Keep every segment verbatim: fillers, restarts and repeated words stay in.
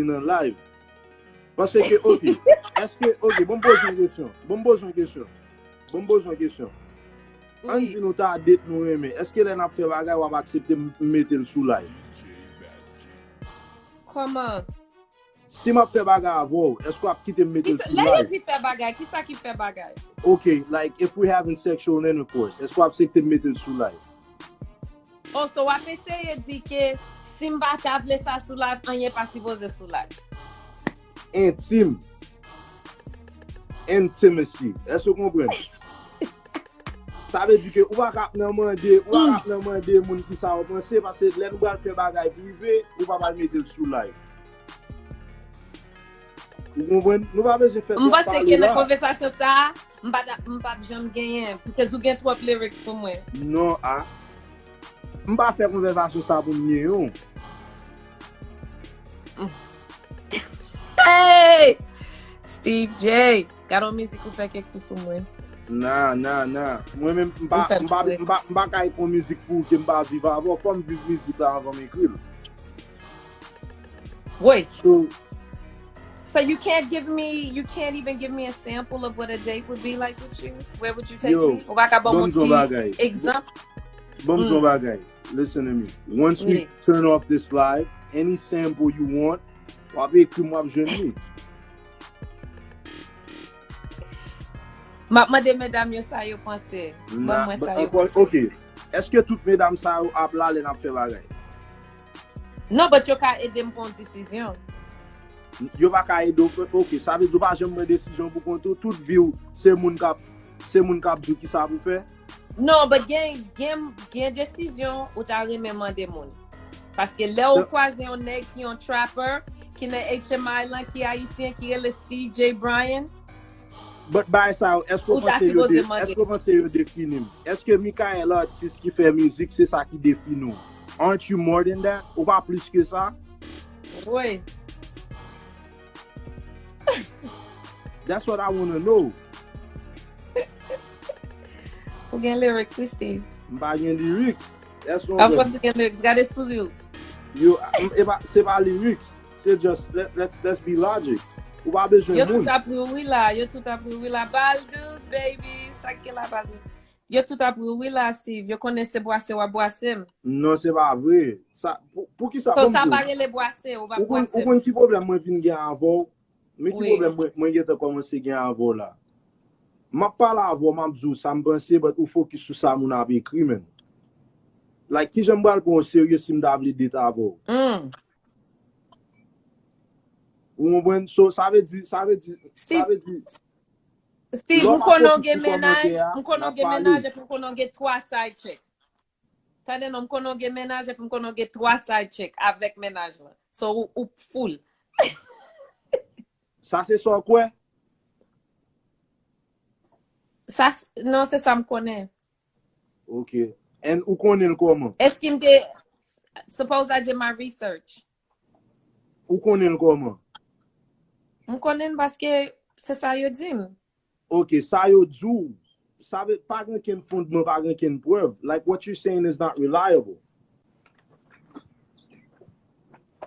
nan live. Paske, ok, èske, ok, bon, m poze yon kesyon. Bon, m poze yon kesyon. Bon, m poze yon kesyon. Ann di nou ta date nou renmen. Èske lè n ap fè bagay, w ap aksepte m mete l sou live? Kòman? Si m ap fè bagay avè w, èske w ap kite m mete l sou live? Lè yo di fè bagay, kisa ki fè bagay? Ok, like, if we having sexual intercourse, èske w ap aksepte m mete l sou live? Oh, so w ap eseye di ke si m pa ta vle sa sou live, anyen pa sipoze sou live. Entim. Intimacy. Èske w konprann? Sa vle di ke ou pa ka ap nan mande, ou pa ka ap nan mande moun kisa yo panse, paske lè nou pral fè bagay prive, ou pa pral mete l sou live. Ou konprann? Nou pa bezwen fè twòp pale la. M panse ke nan konvèsasyon sa a, m pa t ap, m p ap janm genyen, because ou gen twòp lyrics pou mwen. Non, a. M pa fè konvèsasyon sa pou m nye yon. Hey! Steve J, gade yon mizik ou fèk ekri pou mwen. Nah, nah, nah. Mwen menm, m pa, m pa, m pa, m pa ka ekri yon mizik pou ou ke m pa viv avè w. Fò m viv mizik la anvan m ekri l. Woy. So, so you can't give me, you can't even give me a sample of what a date would be like with you? Where would you take me? Ou pa ka ban m yon ti egzanp? Ban m yon bagay. Listen to me. Once we turn off this live, any sample you want, w ap ekri m, w ap jwenn li. M ap mande medam yo sa yo panse. Ban mwen sa yo panse. Ok. Èske tout medam sa yo ap la lè n ap fè bagay? Non, but yo ka ede m pran yon desizyon. Yo pa ka ede w, ok. Sa vle di w pa janm pran desizyon pou kont ou, tout vi w se moun k ap, se moun k ap di w kisa pou fè? Non, but gen, gen, gen desizyon ou ta renmen mande moun. Paske lè ou kwaze yon nèg ki yon trapper, ki nan H M I lan, ki ayisyen, ki rele Steve J Bryan, But bagay sa yo, èske w panse yo de, èske w panse yo defini m? Èske Mikael atis ki fè mizik, se sa ki defini w? Aren't you more than that? Ou pa plis ke sa? Wi. That's what I wanna know. Ou gen lyrics wi Steve. M pa gen lyrics. Of course ou gen lyrics. Gade souri w. Yo, e pa, se pa lyrics. Se just, let, let's, let's be logic. Ou pa bezwen moun. Yo tout ap ri wi la, yo tout ap ri wi la. Baldous, baby, sa k gen la Baldous? Yo tout ap ri wi la, Steve. Yo konnen se bwase w ap bwase m. Non, se pa vre. Sa, pou, pou kisa, so, sa pa rele bwase, ou pa bwase m. Ou konn ki pwoblèm mwen vin gen avè w? Men ki pwoblèm mwen, mwen gentan kòmanse gen avè w la. M ap pale avè w, m ap di w sa m panse, but ou fokis sou sa moun ap ekri, man. Like, kijan m pral pran w serye si m ta vle date avè w? Ou konprann? So, sa vle di, sa vle di, sa vle di. Steve, m konnen w gen mennaj, m konnen w gen mennaj, epi m konnen w gen twa side chick. Tande non, m konnen w gen mennaj, epi m konnen w gen twa side chick avèk mennaj lan. So, ou, ou full. Sa se sa w kwè? Sa, non, se sa m konnen. Ok. And ou konnen l kòman? Èske m te, suppose I did my research. Ou konnen l kòman? M konnen l paske se sa yo di m. Ok, sa yo di w, sa vle, pa gen kenn fondman, pa gen kenn prèv. Like, what you saying is not reliable.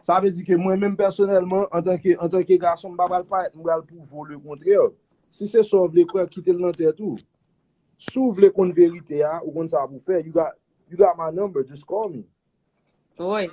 Sa vle di ke mwen menm pèsonèlman, antanke, antanke gason, m pa pral parèt, m pral pwouve w le kontrè. Si se sa w vle kwè, kite l nan tèt ou. Si w vle konn verite a, ou konn sa pou w fè. You got, you got my number, just call me. Wi.